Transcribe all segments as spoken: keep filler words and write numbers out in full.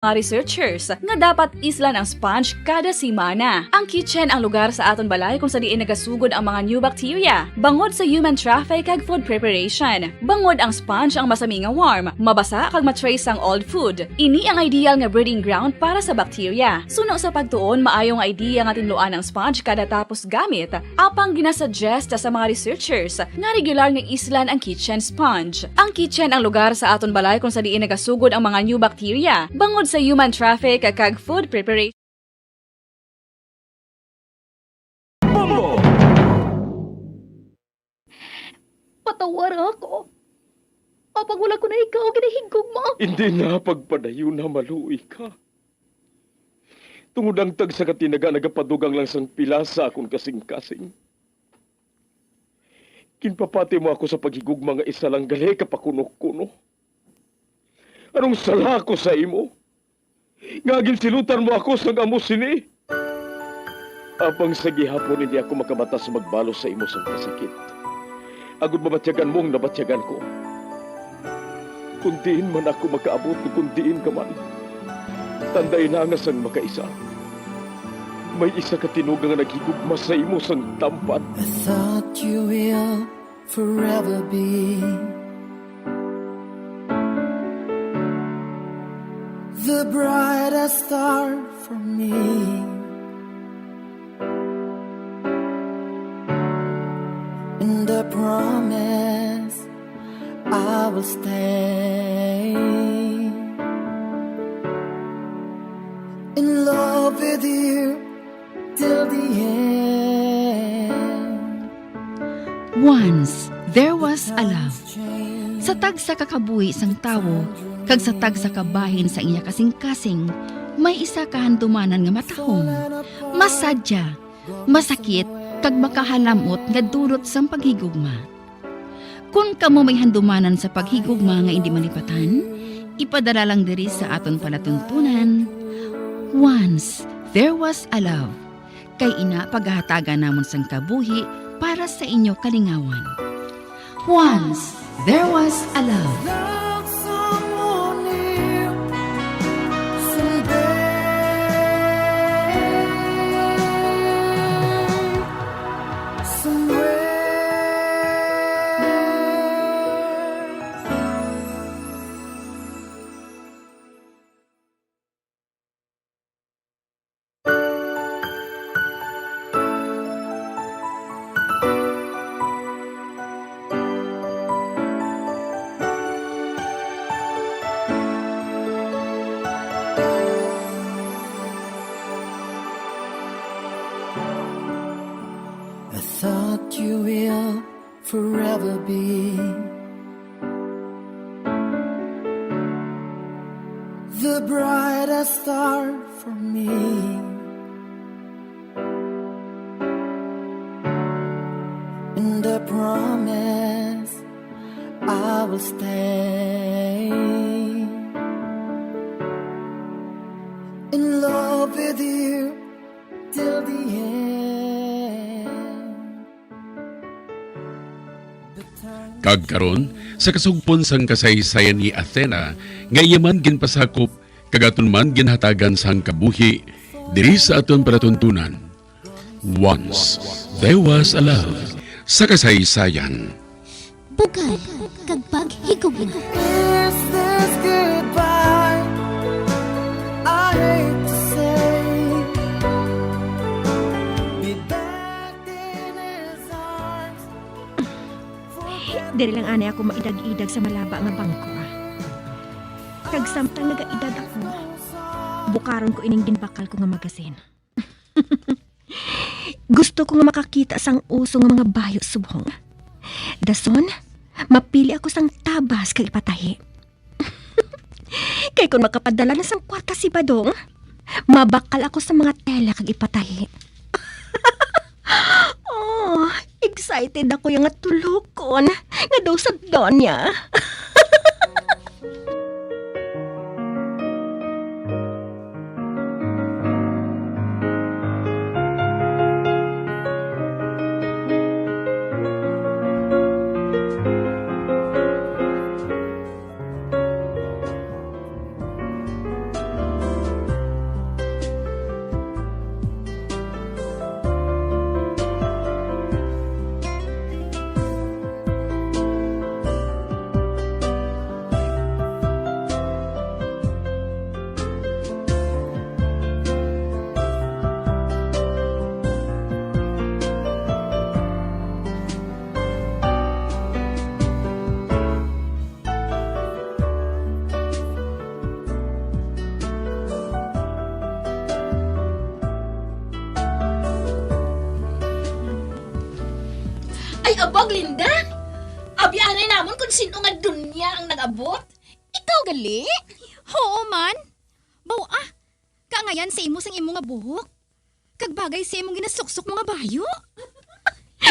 mga researchers nga dapat islan ang sponge kada semana. Ang kitchen ang lugar sa aton balay kung sa diin nagasugod ang mga new bacteria bangod sa human traffic kag food preparation. Bangod ang sponge ang masami nga warm, mabasa kag ma-trace ang old food. Ini ang ideal nga breeding ground para sa bacteria. Suno sa pagtuon, maayo nga idea nga tinluan ang sponge kada tapos gamit. Apang ginasuggest sa mga researchers nga regular nga islan ang kitchen sponge. Ang kitchen ang lugar sa aton balay kung sa diin nagasugod ang mga new bacteria bangod sa human traffic kag food preparation. Bombo! Patawara ako. Apang wala ko na ikaw ginahigugma. Hindi na pagpadayon na maluoy ka. Tungod ang tagsa ka tinaga nagapadugang lang sang pila sa akon kasing-kasing. Ginpapati mo ako sa paghigugma nga isa lang gali ka pakuno-kuno. Anong sala ko sa imo? Nga ginsilutan mo ako sang amo sini? Apang sa gihapon hindi ako makabata sa magbalos sa imo sang kasakit. Agod mabatyagan mo ang nabatyagan ko. Kung diin man ako makaabot o kung diin ka man, tandai na nga sang makaisa, may isa ka tinuga nga naghigugma sa imo sang tampad. I thought you will forever be the brightest star for me. And I promise I will stay in love with you till the end. Once there was a love. Sa tagsa ka kabuhi sang tawo kag sa tagsa ka bahin sa iya kasing-kasing, may isa ka handumanan nga matahom, masadya, masakit, kag makahalamot nga dulot sang paghigugma. Kon kamo may handumanan sa paghigugma nga indi malipatan, ipadala lang diri sa aton palatuntunan, Once There Was a Love. Kay ina pagahatagan namon sang kabuhi para sa inyo kalingawan. Once There Was a Love. I thought you will forever be the brightest star for me. And I promise I will stay in love with you till the end. Kag karon, sa kasugpon sang kasaysayan ni Athena, nga iya man ginpasakop, kag aton man ginhatagan sang kabuhi, diri sa aton palatuntunan, Once There Was a Love, sa kasaysayan. Bugay kag paghigugma. Is this goodbye? I hate to say. Be back in his arms. Diri lang anay ako maidag-idag sa malaba nga bangko, ah. Kag samtang nagaedad ako, bukaron ko ining ginbakal ko nga magazine. Gusto ko nga makakita sang uso nga mga bayo subong. Dason, mapili ako sang tabas kag ipatahi. Kay kon makapadala na sang kwarta si Badong, mabakal ako sa mga tela kag ipatahi. Oh, excited ako ya nga tulokon nga daw sa Donya. Abag, Linda! Abyaanay namon kung sino nga dunya ang nag-abot. Ikaw gali? Oo man. Baw-a, kaangayan sa imo sang imo nga buhok. Kag bagay sa imong ginasuksok mo nga bayo.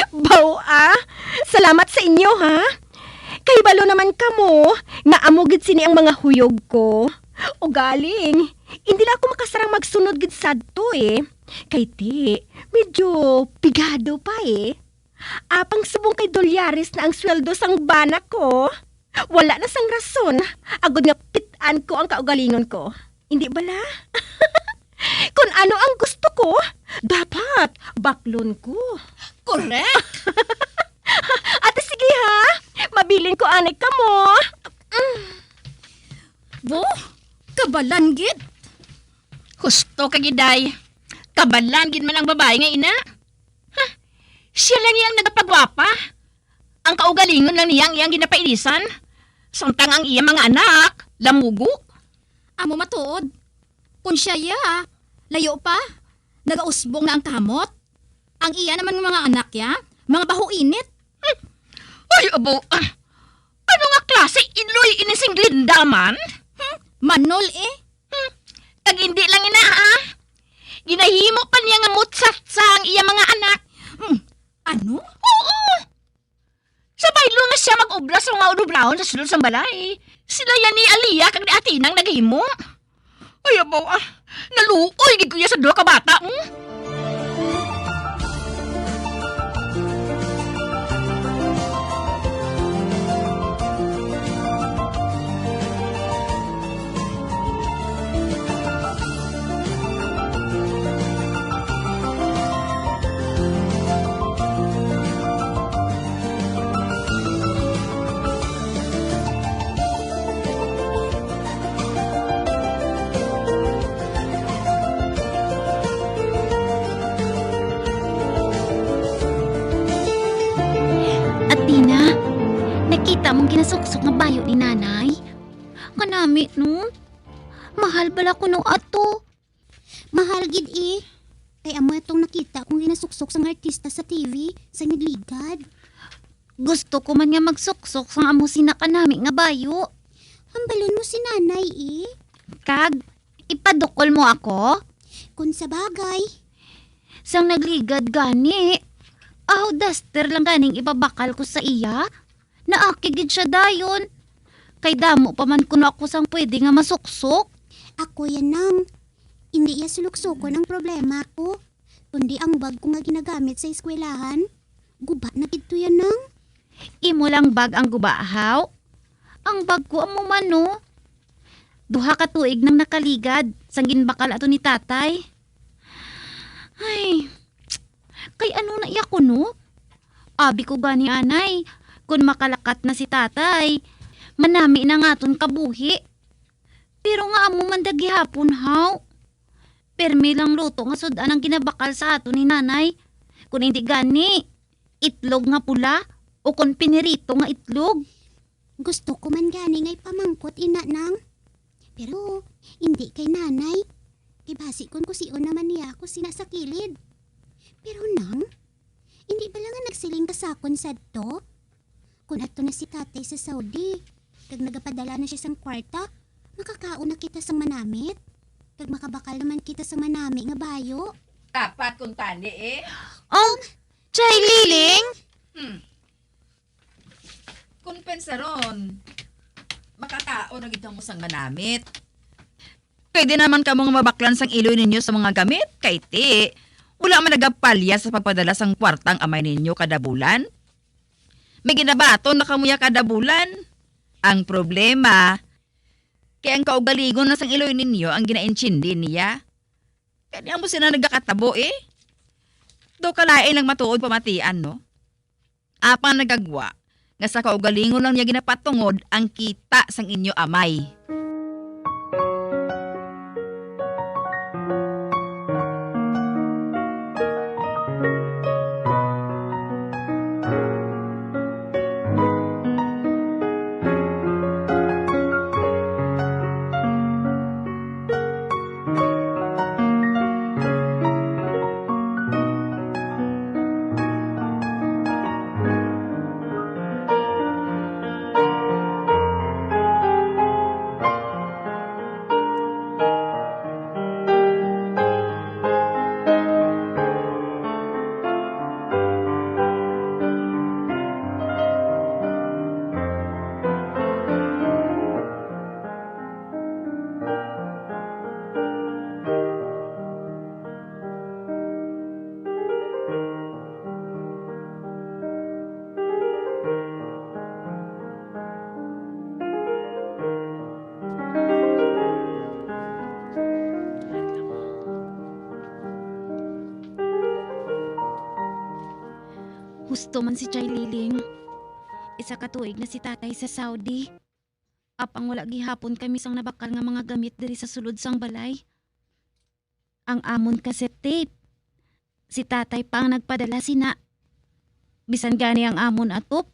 Baw-a, salamat sa inyo, ha? Kahibalo naman kamo nga amo gid sini ang mga huyog ko. Ugaling, hindi lang ako makasarang magsunod gid sadto, eh. Kay ti, medyo pigado pa, eh. Apang subong kay dolyares na ang sweldo sang bana ko, wala na sang rason agod nga pit-an ko ang kaugalingon ko. Indi bala? Kon ano ang gusto ko, dapat baklon ko. Correct! Ate, sige ha, mabilin ko anay kamo. Bo, kabalan gid. Husto ka gid, day. Kabalan gid man ang babayi nga ina. Ha? Siya lang iya ang nagapagwapa. Ang kaugalingon lang niya ang iyang ginapailisan. Samtang ang iya mga anak, lamugo. Amo matuod. Kon siya iya, layo pa, nagausbong na ang kamot. Ang iya naman nga mga anak ya, mga baho init. Hmm. Ay, abo, ah. Ano nga klase iloy ini sing Linda man? Hmm? Manol eh. Hmm. Kag hindi lang ina, ah. Ginahimo pa niya nga mutsatsa ang iya mga anak. Hmm. Ano? Oo. Sa baylo na siya mag-obra sa mga unoblahon sa sulod sang balay. Sila yan ni Aliyah kag ni Athena ang naghimo. Ay, abaw, ah. Naluoy gid ko iya sa duha ka bata, hmm? Athena, nakita mong ginasuksok nga bayo ni Nanay? Kanami, no? Mahal bala kuno ato. Mahal gid, eh. Kay amo atong nakita kong ginasuksok sang artista sa T V, sa nagligad. Gusto ko man nga magsuksok sang amo sina kanami nga bayo. Hambalon mo si Nanay, eh. Kag, ipadukol mo ako? Kung sa bagay. Sang nagligad gani, aho duster lang ganing ipabakal ko sa iya. Naakig gid siya dayon. Kay damo pa man kuno ako sang pwede nga masuksok. Ako yan, nang. Indi iya suluksokon ang problema ko, kundi ang bag ko nga ginagamit sa eskwelahan. Guba na gid to yan, nang. Imo lang bag ang guba, haw? Ang bag ko amo man, no? Duha ka tuig nang nakaligad sang ginbakal ato ni tatay. Ay, kay ano na iya kuno? Abi ko gani, anay, kun makalakat na si tatay, manami na nga aton kabuhi. Pero nga amo man da gihapon, haw? Permi lang luto nga sud-an ang ginabakal sa aton ni nanay. Kun indi gani, itlog nga pula, o kon pinirito nga itlog. Gusto ko man gani nga ipamangkot ina, nang. Pero indi kay nanay. Kay basi kon kusion naman niya ako sina sa kilid. Pero, nang, indi bala nga nagsiling ka sa akon sadto? Kon adto na si tatay sa Saudi, kag nagapadala na siya sang kwarta, makakaon na kita sang manamit. Kag makabakal naman kita sang manami nga bayo. Dapat kuntani, eh. Ang Chay Liling? Hmm. Kon pensaron, makakaon na gid kamo sang manamit. Pwede naman kamo nga mabaklan sang iloy ninyo sa mga gamit, kay ti, wala man nagapalya sa pagpadala sang kwarta ang amay ninyo kada bulan. May ginabaton na kamo ya kada bulan. Ang problema, kay ang kaugalingon na sang iloy ninyo ang ginaintindi niya. Kani amo sina nagakatabo, eh. Daw kalain lang matuod pamatian, no? Apang nagagwa nga sa kaugalingon lang niya ginapatungod ang kita sang inyo amay. Husto man si Chay Liling. Isa ka tuig na si tatay sa Saudi. Apang wala gihapon kami sang nabakal nga mga gamit diri sa sulod sang balay. Ang amon cassette tape. Si tatay pa ang nagpadala sina. Bisan gani ang amon atop,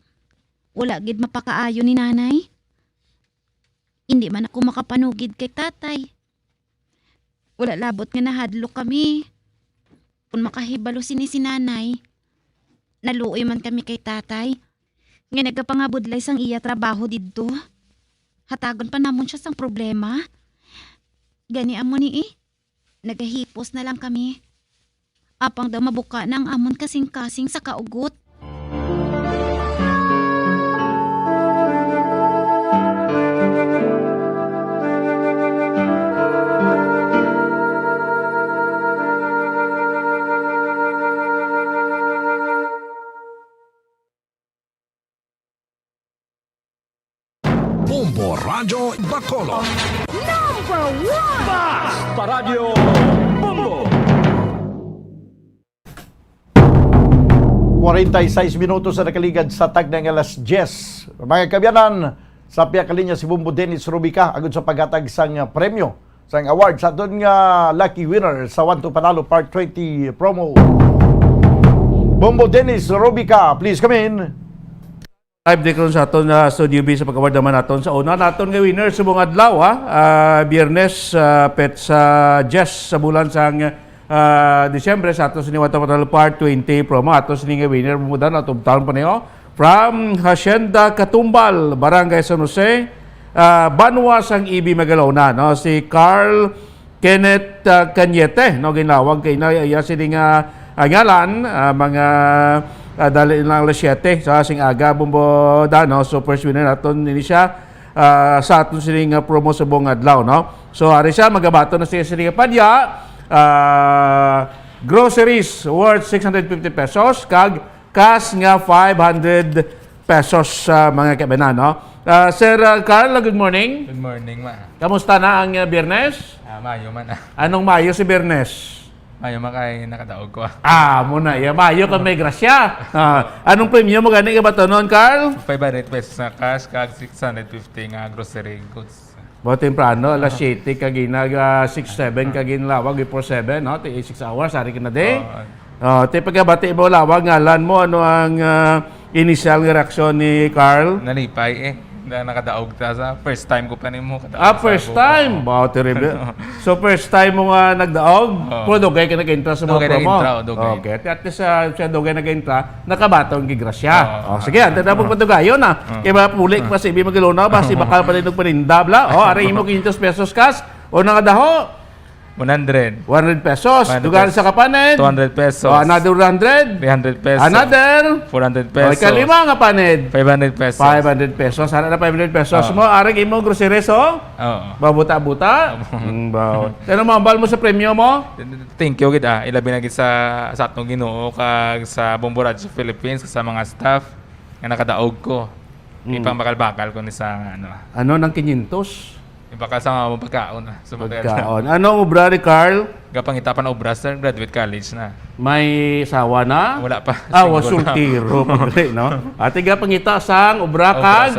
wala gid mapakaayo ni nanay. Hindi man ako makapanugid kay tatay. Wala labot nga nahadlok kami. Kung makahibalo sini si nanay, naluoy man kami kay tatay, nga nagapangabudlay sang iya trabaho didto. Hatagon pa namon siya sang problema. Gani amo ni eh, nagahipos na lang kami. Apang daw mabuka na ang amon kasing-kasing sa kaugot. Bombo Radyo Bacolod. Number one! Basta Radyo Bombo! Kwarenta y seis minutos na nakaligad sa tagna nga alas diyes. Mga kabyanan, sa pihak linya si Bombo Dennis Rubica agud sa paghatag sang premyo sang award sa aton nga lucky winner sa One to Panalo Part twenty promo. Bombo Dennis Rubica, please come in. Live di karon sa aton uh, Studio B sa pag-award naman naton sa una naton nga winner subong adlaw ha. Uh, Biyernes uh, petsa diyes sa bulan sang uh, Disyembre sa aton sini Water Bottle Part twenty promo. Aton sini nga winner mo daw natubtaon pa niyo from Hacienda Katumbal, Barangay San Jose, uh, Banwa sang Ibi Magalona, no, si Carl Kenneth uh, Cañete, no, ginawag kay na iya sini nga uh, ngalan uh, mga uh, dali lang alas siyete sa sing aga bumbo da, no? So first winner naton ini siya uh, sa aton sini nga promo sa buong adlaw, no? So ari siya magabaton na siya sini nga padya uh, groceries worth six hundred fifty pesos kag cash nga five hundred pesos sa mga kabanan, no? Uh, Sir uh, Carl, good morning. Good morning, ma. Kamusta na ang uh, Biyernes? Ah, mayo man. Ah. Anong mayo si Biyernes? Mayo man kay nakadaog ko. Ah, mo na iya. Mayo ka may grasya. Ah, anong premyo mo gani ka batonon, Carl? Five hundred pesos na cash kag six hundred fifty nga grocery goods. Ba temprano, alas siyete ka ginag ah, six seven ka ginlawag before seven, no? Ti six hours, ari ka na di. Oh, ti pagkabati mo lawag ngalan mo, ano ang ah, initial nga reaksyon ni Carl? Nalipay eh. Na nakadaog ta sa first time ko pa nimo kadaog. Ah, first time. Wow, terrible. So first time mo nga nagdaog, oh. Pero dugay ka nag-intra sa mga dugay promo. Nag-intra, oh, dugay. Okay, at least uh, siya dugay nag-intra, nakabaton kay grasya. Oh, oh, sige, ante na pag patugayon na. Oh. Kay mapuli pa si Ibi Magalona, basi bakal pa din paninda bla. Oh, ari imo quinientos pesos cash. O nang adaho, one hundred. One hundred pesos. Dugan sa kapaned. Two hundred pesos. O, another one hundred. Three hundred pesos. Another. Four hundred pesos. O, ikalima nga paned. Five hundred pesos. Five hundred pesos. Sana na five hundred pesos mo. Arang imo groceries, oh. Oo. Babuta-buta. Mm, ba. Ano mo, ambal mo sa premyo mo? Thank you gid ah. Ilabi na gid sa sa atong Ginoo kag sa Bombo Radio Philippines kag sa mga staff nga nakadaog ko. Mm. Ipang bakal-bakal ko ni sa ano. Ano nang kinyentos? Ibakal sa mga pagkaon. Ah. Sa mga pagkaon. Ano ang obra ni Carl? Gapangita pa na obra sa graduate college na. May asawa na? Wala pa. Ah, single na. Sultiro pa gali, no? Ate gapangita sang obra kag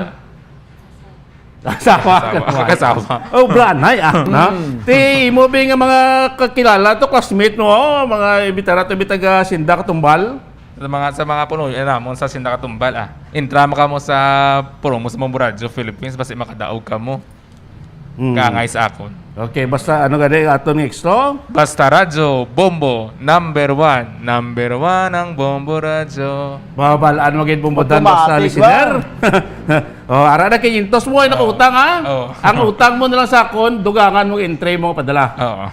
sa asawa ka. Asawa. Obra na ya, no? Ti imo bi nga mga kakilala to, classmate mo, oh, mga imbitara to, bitaga Sinda Katumbal. Sa mga sa mga puno namon sa Sinda Katumbal ah. Intra mo kamo sa promo sa Bombo Radio Philippines basi makadaog kamo. Mm. Kaangay sa akon. Okay, basta ano gani aton nga extra? Basta Radyo, Bombo, number one. Number one ang Bombo Radyo. Mabalaan mo gid Bombo Dan basta listener. Oh, ara na kay intos mo ay nakautang ha. Oh. Ang utang mo na lang sa akon, dugangan mo entry mo padala. Oo.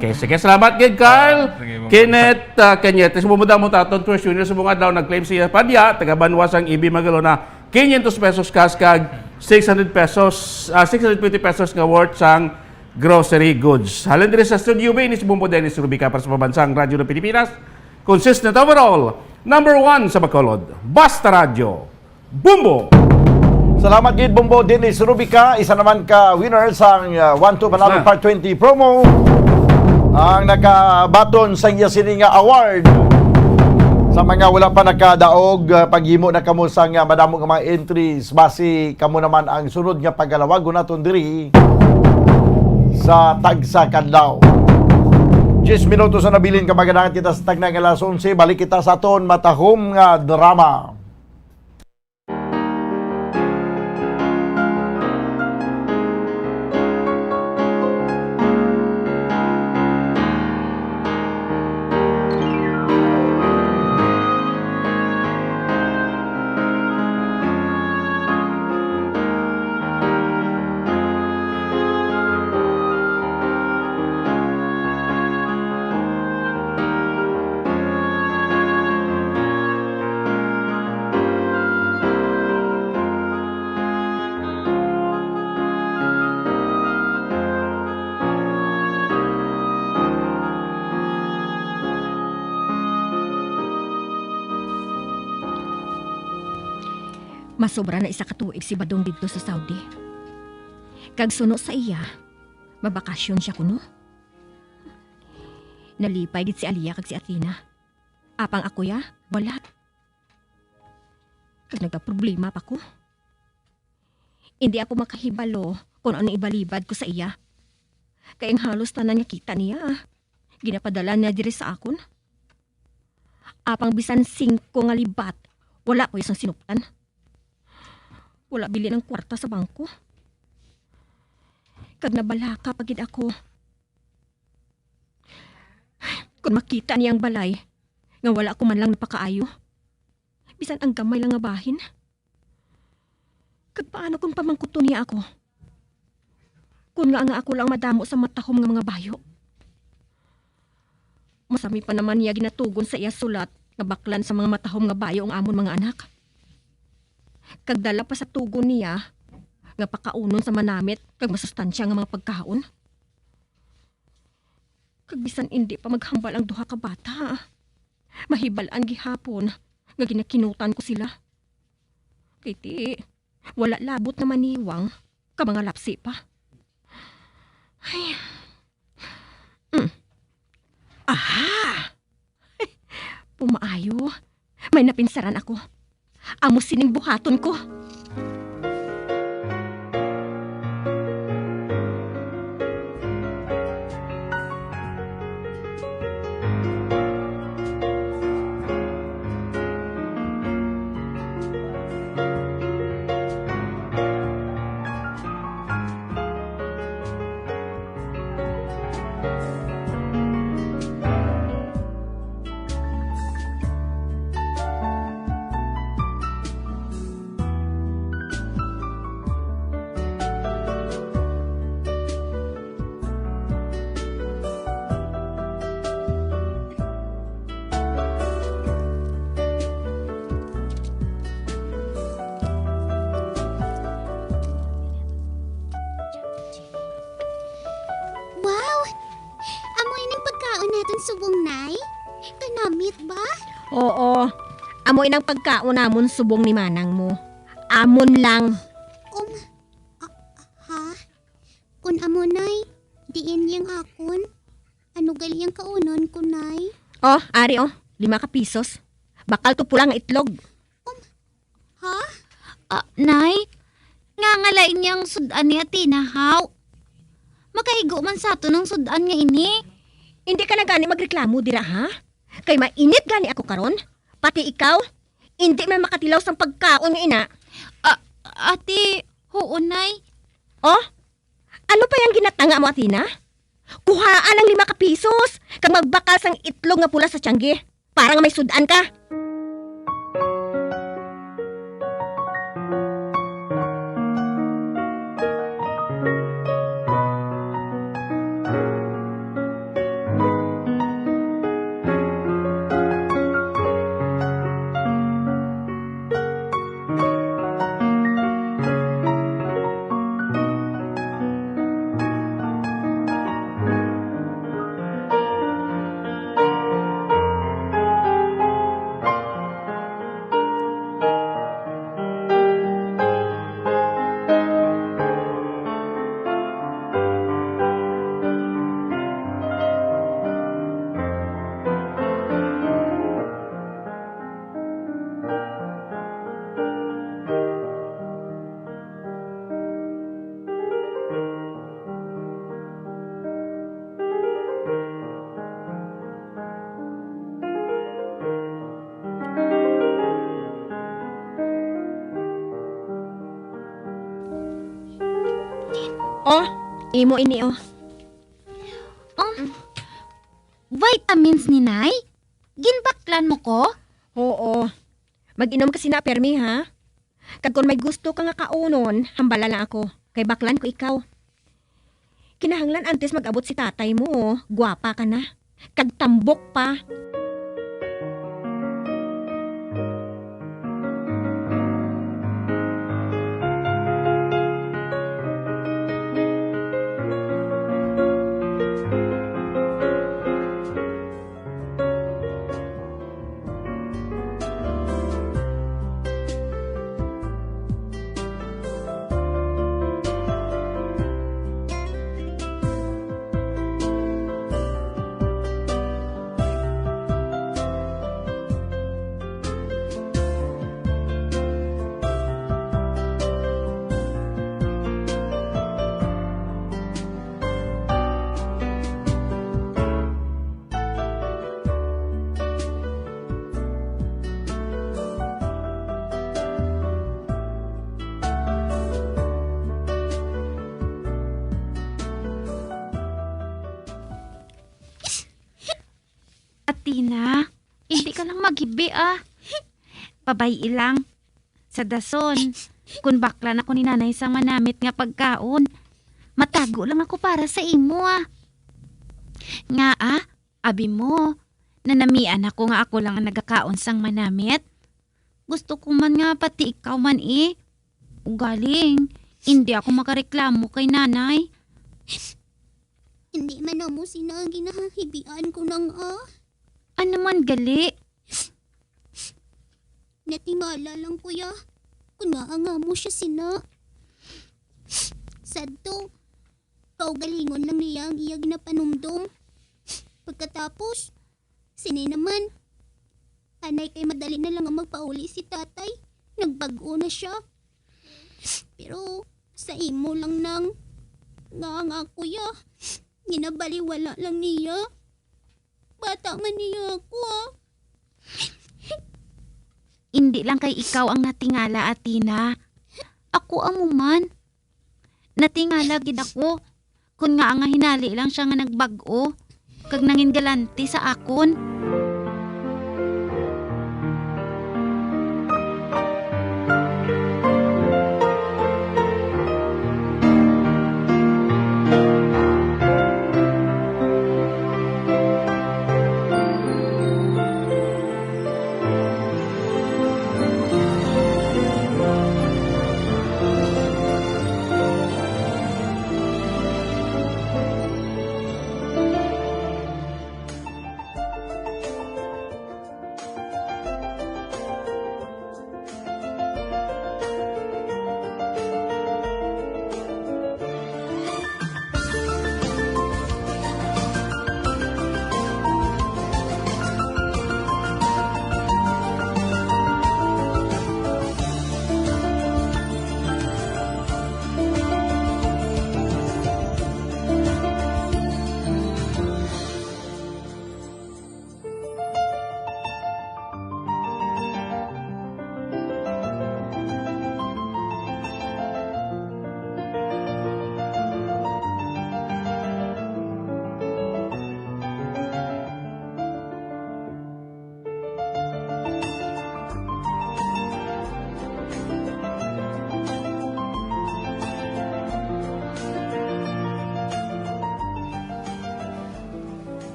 Okay, sige salamat gid Carl. Ah, sige, Bombo. Kenneth uh, Cañete, sa bumuda mo taton first winner sa mga adlaw nag-claim siya padya taga Banwa sang Ibi Magalona. Quinientos pesos cash kag six hundred pesos, ah, six hundred fifty pesos nga worth sang grocery goods. Halin diri sa Studio B, ini si Bombo Dennis Rubica para sa Pambansang Radyo ng Pilipinas. Consistent overall, number one sa Bacolod. Basta Radyo, Bombo! Salamat gid Bombo Dennis Rubica, isa naman ka winner sang uh, One to Panalo Part twenty promo. Ang nakabaton sa iya sini nga award Sa mga wala pa nakadaog, ah, paghimo na kamo sang, ah, madamo nga mga entries. Basi kamo naman ang sunod nga pagalawagon naton diri sa Tagsa ka Adlaw. Diyes minutos na nabilin, kamag-anan, kita sa tagna nga alas onse. Balik kita sa aton matahom nga drama. Masobra na isa ka tuig si Badong didto sa Saudi. Kag suno sa iya, mabakasyon siya kuno. Nalipay gid si Aliyah kag si Athena. Apang ako, ya, wala. Kag nagaproblema pa ko. Indi ako makahibalo kon ano ibalibad ko sa iya. Kay ang halos tanan nga kita niya, ginapadala niya diri sa akon. Apang bisan singko nga libat, wala ko iya sang sinuptan. Wala bili ang kwarta sa bangko. Kag nabalaka pa gid ako. Kon makita niya ang balay, nga wala ko man lang napakaayo, bisan ang gamay lang nga bahin. Kag paano kung pamangkuton niya ako? Kun nga nga ako lang madamo sa matahom nga mga bayo. Masami pa naman niya ginatugon sa iya sulat nga baklan sa mga matahom nga bayo ang amon mga anak. Kag dala pa sa tugon niya nga pakaunon sa manamit kag masustansya nga mga pagkaon. Kag bisan indi pa maghambal ang duha ka bata, mahibal-an gihapon nga ginakinutan ko sila. Kay ti, wala labot nga maniwang ka mga lapsi pa. Ay. Mm. Aha! Pumaayo. May napinsaran ako. Amo sining buhaton ko. Wow! Amo ining pagkaon naton subong, Nay? Kanamit ba? Oo. Amo inang pagkaon namon subong ni manang mo. Amon lang. Um, ah, ha? Kun amo, Nay, diin yang akon? Ano gali ang kaunon ko, Nay? Oh, ari, oh. Lima ka pisos. Bakal to pula nga itlog. Um, ha? Ah, Nay, nga nga lain yang sud-an ni Athena, haw? Makaigo man sa aton ang sud-an nga ini. Hindi ka na gani magreklamo dira, ha? Kay mainit gani ako karon. Pati ikaw, hindi man makatilaw sang pagkaon nga ina. Ah, ate, huon, Nay. Oh? Ano pa yang ginatanga mo, Athena? Kuhaan ang lima ka pisos, kag magbakal sang itlog nga pula sa tiyangge, para nga may sud-an ka. Imo ini, oh. Um, vitamins ni Nay? Ginbaklan mo ko? Oo. Mag-inom ka sina permi, ha? Kag kon may gusto ka nga kaunon, hambala lang ako, kay baklan ko ikaw. Kinahanglan antes mag-abot si tatay mo, oh. Gwapa ka na. Kag tambok pa. Athena, hindi ka lang maghibi, ah. Pabay-i lang. Sa dason, kun baklan ako ni Nanay sang manamit nga pagkaon, matago lang ako para sa imo, ah. Nga, ah, abi mo, nanamian ako nga ako lang ang nagakaon sang manamit. Gusto ko man nga pati ikaw man, eh. Ugaling, hindi ako makareklamo kay Nanay. Hindi man amo sina ang ginahibian ko nang, ah. Ano man gali? Natingala lang, kuya. Kun nga ang amo siya sina. Sadto, kaugalingon lang niya ang iya ginapanumdom. Pagkatapos, sini naman. Anay kay madali na lang ang magpauli si tatay. Nagbag-o na siya. Pero sa imo lang nang nga ang ako ya. Ginabaliwala lang niya. Bata man niya ako, ah. Indi lang kay ikaw ang natingala, Athena. Ako amo man. Natingala gid ako. Kun nga nga hinali lang siya nga nagbag-o, kag nangin galante sa akon.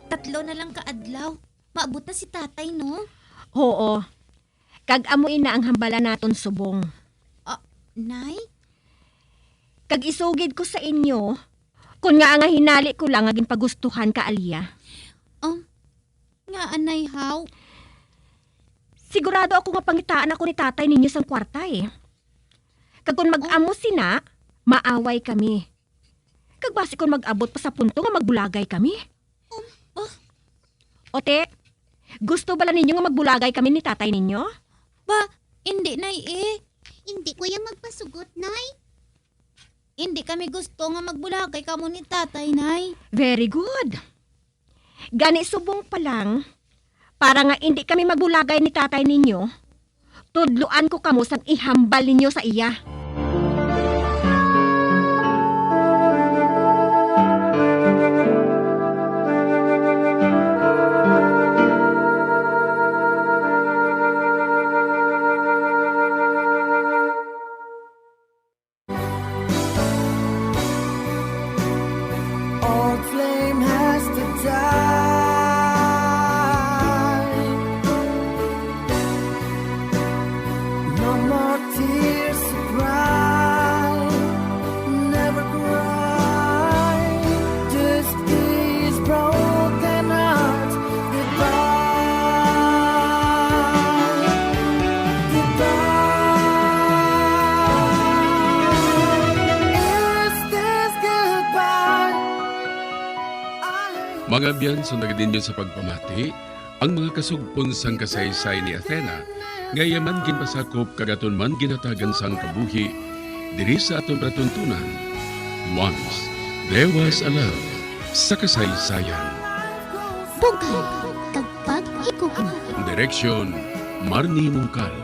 Tatlo na lang ka adlaw. Maabot na si tatay, no? Oo. Kag amo ina ang hambala naton subong. Ah, Nay? Kag isugid ko sa inyo, kun nga nga hinali ko lang nga ginpagustuhan ka, Alia. Um, nga anay, haw? Sigurado ako nga pangitaan ako ni tatay ninyo sang kwarta, eh. Kag kun mag-amo sina, maaway kami. Kag basi kon mag-abot pa sa punto nga magbulagay kami. Um, ah. Ote, gusto bala ninyo nga magbulagay kami ni tatay ninyo? Ba, indi, Nay, eh. Indi ko yang magpasugot, Nay. Indi kami gusto nga magbulagay kamo ni tatay, Nay. Very good. Gani subong pa lang, para nga indi kami magbulagay ni tatay ninyo, tudloan ko kamo sang ihambal ninyo sa iya. No more tears of pride, never cry. Just kiss broken hearts goodbye. Goodbye. Is this goodbye? Mga abyan, sundagad ninyo sa pagpamati ang mga kasugpon sang kasaysayan ni Athena, nga iya man ginpasakop kag aton man ginhatagan sang kabuhi diri sa aton palatuntunan. Once, there was a love sa kasaysayan. Bug-at kag pag-ikugma. Direksyon, Marnie Mungkal.